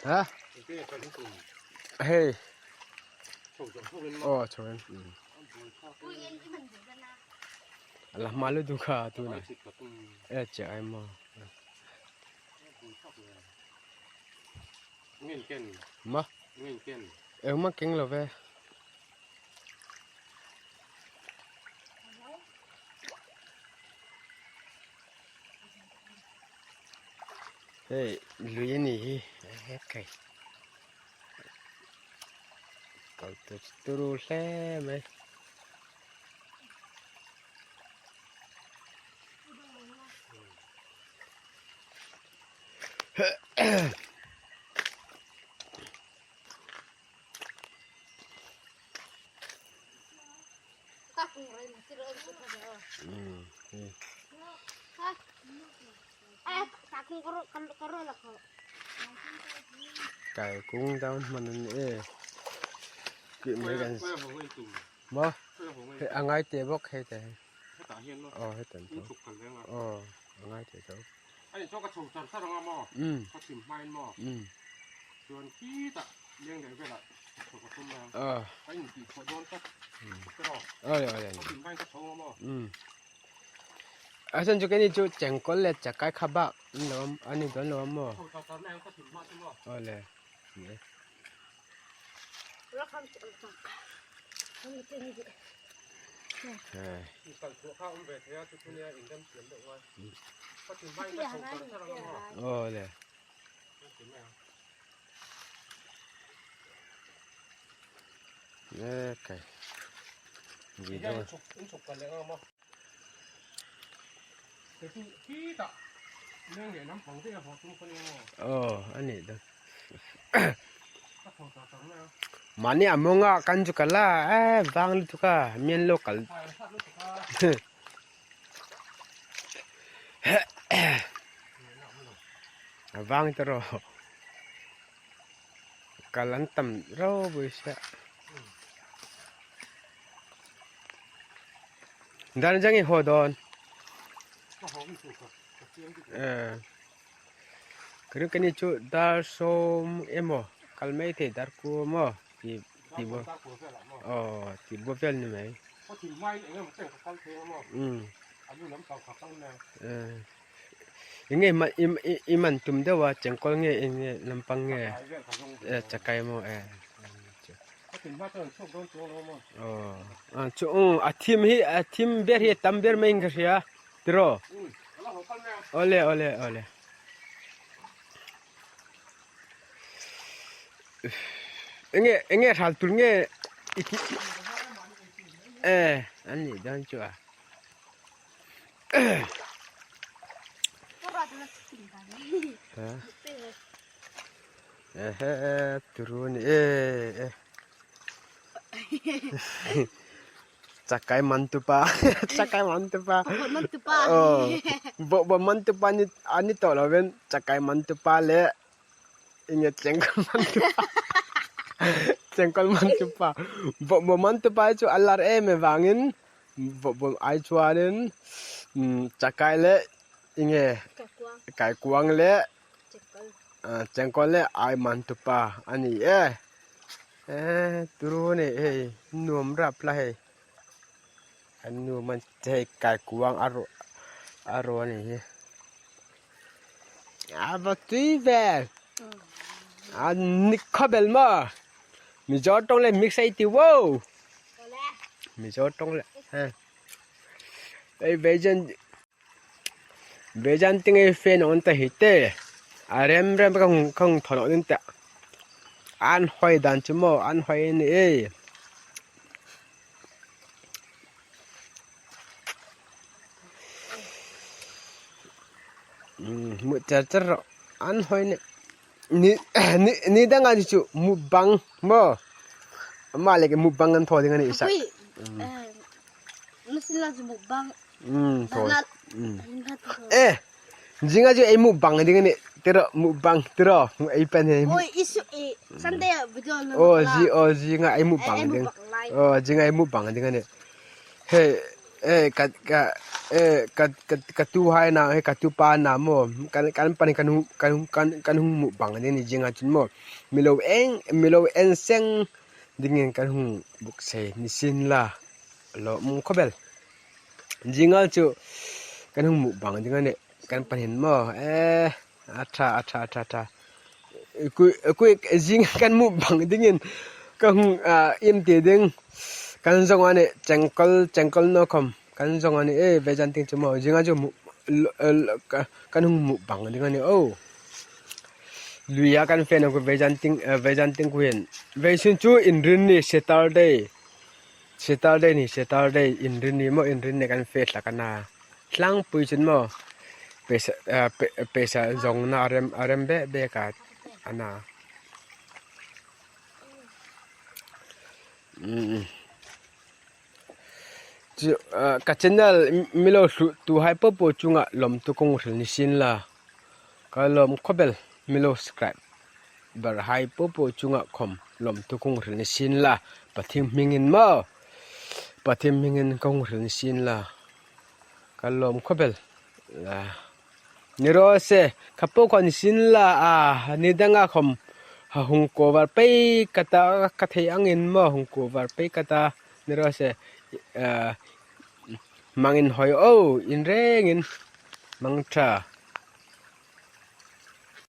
Hah? Hei. Oh, chawin. Hmm. Alah, malu tu ka tu na. Eh, cek ai ma. Ngin ken. Ma? Ngin ken. Eh, ma keng lo ve. Hei, lui ni hi, he kai. Kal tu turu hle mai. Kai kung down man e. Ki me gan. Mo. He angai te bok he te. He ta hian lo. Oh, he tan. Oh, angai te to. Ai, chok ka chok char char nga mo. Mm. Ka chim mai mo. Mm. Chuan ki ta leng dei vela. Chok ka tum na. Ah. Ai, ki chok don ta. Mm. Ka ro. Ai, ai, ai. Ka chim mai ka chok mo. Mm. A san chu keni chu chengkol le chakai kha ba. Lom, ani don lom mo. Chok char char na ka chim ma chu mo. Ole. Ni. Welcome to Ulta. Kami tini di. Eh. Kan ko ka um ve ya tu ni in dam siam do wa. Ka tin bai ka chok ka chok mo. Oh, le. Okay. Video. In chok ka le mo. ໂອ້ ອັນນີ້ເດີ ມານີ້ອາມົງອາກັນຈຸກະລາ ເອີ ວາງລຸກທຸກາ ມຽນໂລກັນ ວາງຕະລໍ ກາລັນຕຳໂຣ ເວີຍຊະ ດານຈັ່ງອີໂຮດອນ ເອີ ກະດູກະນິຈຸດາລໂຊມເອໂມ ກາລໄມເທດາລກູໂມ ຕິ ຕິບໍ ອໍ ຕິບໍເຟລນີ້ໄໝ ອືມ ເອີ ເອີ ເອີ ມັນຕຸມເດີວ່າ ແຈງກອນເງ ເອີ ລຳປັງເງ ເອີ ຈະໄກໂມ ເອີ ອໍ ອາ ໂຊ ອາ ທີມເຮ ອາ ທີມເບດເຮ ຕຳເບດເມັງກະເຊຍ ຕິໂຣ ໂອເລ ໂອເລ ໂອເລ ເອເງ ເອເງ ທານຕຸນເງ ອີກ ເອ ອັນນີ້ດອນຈົວ ຮະ ເອ ເອ ເອ ຕຸຣູນ ເອ ເອ ຈະໄກມັນຕຸປາ ຈະໄກມັນຕຸປາ ບົດມັນຕຸປາ ເອີ ບົດ ບົດມັນຕຸປານີ້ ອັນນີ້ໂຕລະເວັນ ຈະໄກມັນຕຸປາແລະ ເອເງ ແຈງກອນມັນຕຸປາ ແຈງກອນມັນຕຸປາ ບົດ ບົດມັນຕຸປາ ຈະອາລາເອ ແມ່ວາງເງິນ Bo, bo, ai chuanin, um, chakai le, inge, kaikuang le, chengkol le, ai mantupa, ani e. E, turu ni, e, nuam rap la he. Anu man te kaikuang aro, aro ni he. Aba tui vel. Ani khabel ma. Mi jotong le mix ai ti wo. Mi jotong le. Ha. Ei, vejan, vejan ting ei fe non ta hite. A rem rem ka hung, ka hung thono din ta. An hoi dan chumo, an hoi ni ei. Mu char char an hoi ni. Ni, ni, ni dang ani chu mukbang mo. Ma le ke mukbang an tho ding ani sa. Ui. Nusin la chu mukbang. Mm, tho. Eh, jinga chu ei mukbang ding ani. Tiro mukbang tiro ei pen he. Oi, isu e. Sunday video lo. Oh, ji, oh, jinga ei mukbang ding. Oh, jinga ei mukbang ding ani. He. ເອີ ກະ ກະ ເອີ ກະ ກະ ກະຕູໄຮນາ ເອີ ກະຕູປານາໂມ ກັນ ກັນປານນີ້ ກັນຫຸ ກັນຫຸ ກັນ ກັນຫຸງໝູກບັງ ອັນນີ້ຈິງອາຈຸນໂມ ມີໂລເອັງ ມີໂລເອັນເຊັງ ດິງກັນຫຸງບຸກເຊນິຊິນລາ ໂລມຸງຄອເບລ ຈິງອາຈຸ ກັນຫຸງໝູກບັງ ຈິງອານີ້ ກັນປານເຫັນໂມ ເອີ ອາທາ ອາທາ ອາທາ ອາທາ ເອີ ກຸ ເອີ ກຸ ເອີ ຈິງກັນໝູກບັງ ດິງ ກັນຫຸ ອາ ອິມຕີດິງ ກັນຊົງອານີ້ ແຈງກົລ ແຈງກົລໂນຄອມ ກັນຊົງອານີ້ ເອີ ເວຈັນຕິງຈຸມ ຈິງອາຈຸ ເອີ ກັນຫຸງໝູກບັງ ດິງອານີ້ ໂອ້ ລຸຍອາກັນເຟນ ອາ ເວຈັນຕິງ ເອີ ເວຈັນຕິງ ກຸເຫັນ ເວຊຸນຈຸ ອິນຣິນນີ ເຊຕັລເດ ເຊຕັລເດນີ ເຊຕັລເດ ອິນຣິນນີ ໂມ ອິນຣິນນີ ກັນເຟສລະກັນນາ ສະລັງປຸຍຊຸນໂມ ເປສ ເອີ ເປ ເປສາ ຈົ່ງນາ ອາເຣມ ອາເຣມເບ ເບກາ ອານາ ອືມ ກະແຊນແນລ ມິໂລ ຕູ ໄຮໂປໂປ ຈຸງະ ລົມ ຕຸ ກຸງ ເຣນ ນິຊິນລາ ກະລົມ ຄອບເບລ ມິໂລ ສະຄຣາຍ ບາຣ ໄຮໂປໂປ ຈຸງະ ຄອມ ລົມ ຕຸ ກຸງ ເຣນ ນິຊິນລາ ປະທິມ ມິງ ອິນ ມາ ປະທິມ ມິງ ອິນ ກຸງ ເຣນ ນິຊິນລາ ກະລົມ ຄອບເບລ ລາ ນິໂຣເຊ ຄະໂປຄອນຊິນລາອາ ນິດັງອາຄອມ ຫະ ຮຸງໂກວາເປກະຕາ ກະເທອັງອິນມາ ຮຸງໂກວາເປກະຕາ ນິໂຣເຊ ເອີ ມັງອິນ ຫອຍໂອ ອິນເຣງອິນ ມັງທາ